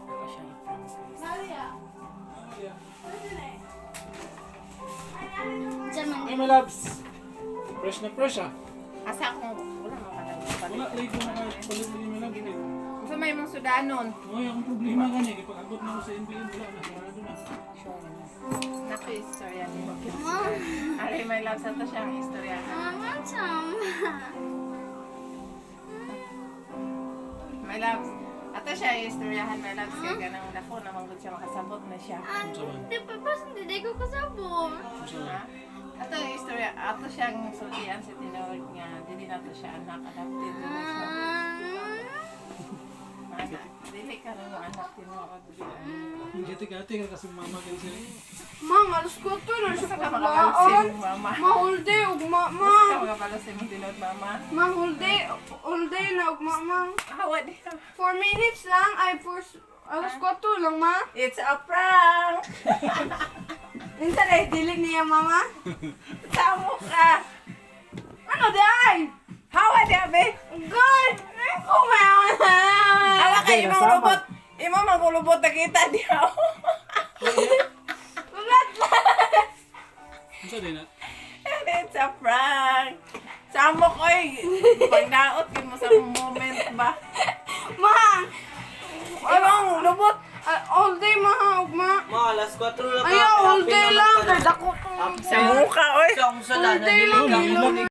Ako siya i-prank, guys. Diyan. Ay, my loves. Fresh na fresh ah. Asa akong wala man ka nagpalit. Wala lagi ko mga palit lagi, my loves, eh. Unsa may imong sudanon? Uy, akong problema gani. Pag abot na ako sa NBN, wala na. Sarado na. Nako istorya ni. Ari, my love, sa to siyang istorya. Mama, sama. My loves, ato siya istoryahan, my loves, kay ganang dako naman gud siya makasabot na siya. Unsa man? Di pa pa, hindi ko kasabot. Unsa man? Ha? Ato ang istorya, ato siyang sultian sa tinuod nga dili nato siya anak, adopted na siya. Anak, dili ka na mo anak tinuod. Gati-gati ka kasi mama kayo sila. Ma, alas 4 na siya Unsa ka makabalo sa paglaon. imong mama? Ma, whole day, ugma, ma. Unsa ka makabalo sa imong tinuod mama? Ma, whole day na ugma, ma. Hawa di. 4 minutes lang, ay, 4, alas 4 lang, ma. It's a prank. Minsan ay, dili niya, mama. Tamo ka. Ano, di ay? Hawa di abe. God! Oh, ma. Hawa kay imong robot. Imo mangulubot na kita di. Unsa din na? It's a prank. Samo ko eh. Pagdaot yun mo sa moment ba? Ma! Imong lubot. Ah, all day, ma, ugma. Ma, alas 4 lang. Ayaw, all day lang. Kay dako to. Sa mukha oy. Sa akong All salanan. day lang, ilaw na.